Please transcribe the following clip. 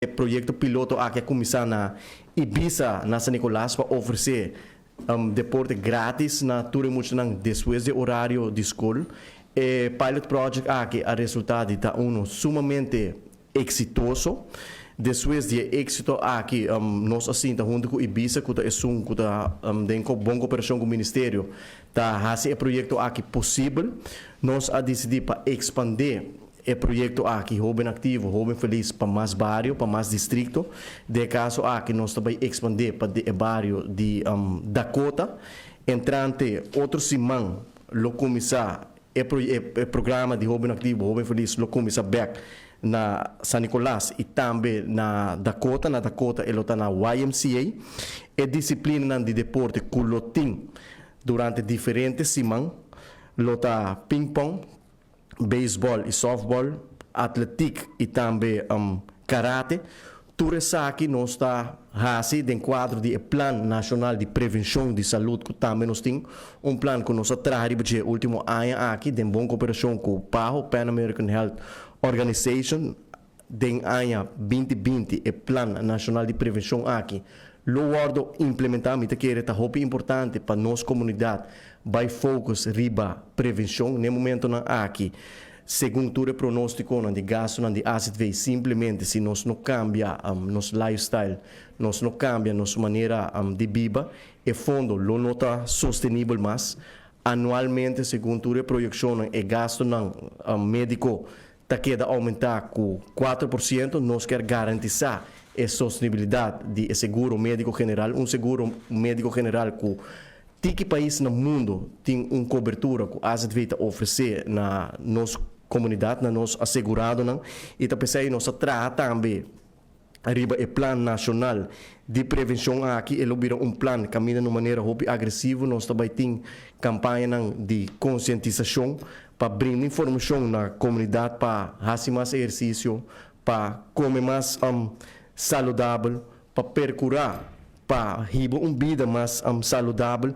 E proyecto piloto aki a cuminsa na Ibisa, na San Nicolas, pa ofrece deporte gratis na tur muchanan despues di horario di scol. E pilot project aki a resulta di ta uno sumamente exitoso. Despues di exito aki, nos a sinta hunto cu Ibisa, cu ta esun cu ta den bon cooperacion cu ministerio, ta haci e proyecto aki posibel. Nos a dicidi pa expande e proyecto aki, Hoben Activo, Hoben Feliz, pa mas bario, pa mas distrito. Den caso aki, nos tambe ta expande pa e bario di Dakota. Entrante otro siman, lo cuminsa e programa di Hoben Activo, Hoben Feliz, lo cuminsa back na San Nicolas y tambe na Dakota. Na Dakota, e ta na YMCA. E disciplina di deporte cu lo tin durante diferente siman, lo ta ping-pong, baseball y softball, atletiek y tambe karate. Tur esaki nos ta haci den cuadro di Plan Nacional di Prevencion di Salud, cu tambe nos tin un plan cu nos a traha e ultimo aña aki, den bon cooperacion cu PAHO, Pan American Health Organization, den aña 2020, e Plan Nacional di Prevencion aki lo wordo implementa. Mi ta kere ta hopi importante pa nos comunidad bay focus riba prevencion na momentonan aki. Segun tur pronostico di gasto di AZV, simplemente si nos no cambia nos lifestyle, nos no cambia nos manera di biba, e fondo lo no ta sostenibel mas. Anualmente, segun tur proyeccion, e gasto medico ta keda aumenta cu 4%. Nos kier garantisa e sostenibilidad di seguro medico general, un seguro medico general cu tiki pais na mundo tin un cobertura cu AZV ta ofrece na nos comunidad, na nos aseguradonan, y ta p'esey nos a traha tambe riba e Plan Nacional di Prevencion aki. E lo bira un plan caminda di manera hopi agresivo. Nos tambe tin campaña di concientisacion pa brinda informacion na comunidad pa haci mas ehercicio, pa come mas saludabel, pa percura pa hiba un bida mas saludabel.